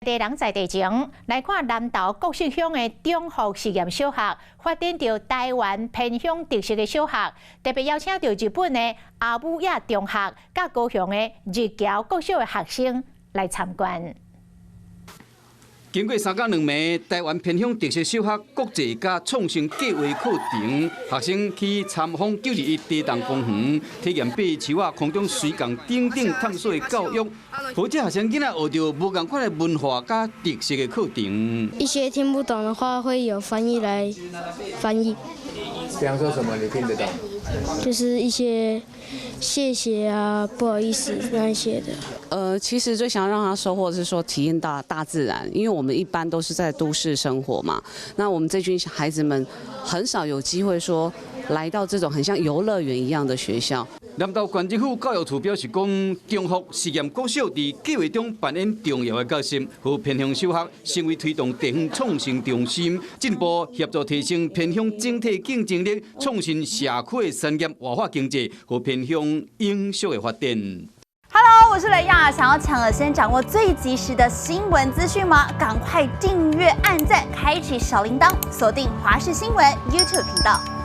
地人在地情，來看南投國姓鄉的中福實驗小學發展著台灣偏鄉特色的小學，特別邀請著日本的阿武野中學佮高雄的日僑國小的學生來參觀。經過三工兩暝，台灣偏鄉特色小學國際佮創新計畫課程，學生去參訪921地動公園，體驗爬樹仔、空中垂降等等探索的教育，予這學生囡仔學著無仝款的文化佮特色的課程。一些聽不懂的話，會有翻譯來翻譯。比方說什麼你聽得懂？就是一些謝謝啊、不好意思那些的。其實最想要讓他收穫是說體驗到大自然，因為我們一般都是在都市生活嘛，那我們這群孩子們很少有機會說來到這種很像遊樂園一樣的學校。南投縣政府教育處表示講，中福實驗國小佇計畫中扮演重要的角色，予偏鄉小學成為推動地方創新中心，進一步協助提升偏鄉整體競爭力，創新社區的產業活化經濟和偏鄉永續的發展。 Hello，我是雷亞，想要搶先掌握最及時的新聞資訊嗎？趕快訂閱、按讚、開啟小鈴鐺，鎖定華視新聞 YouTube 頻道。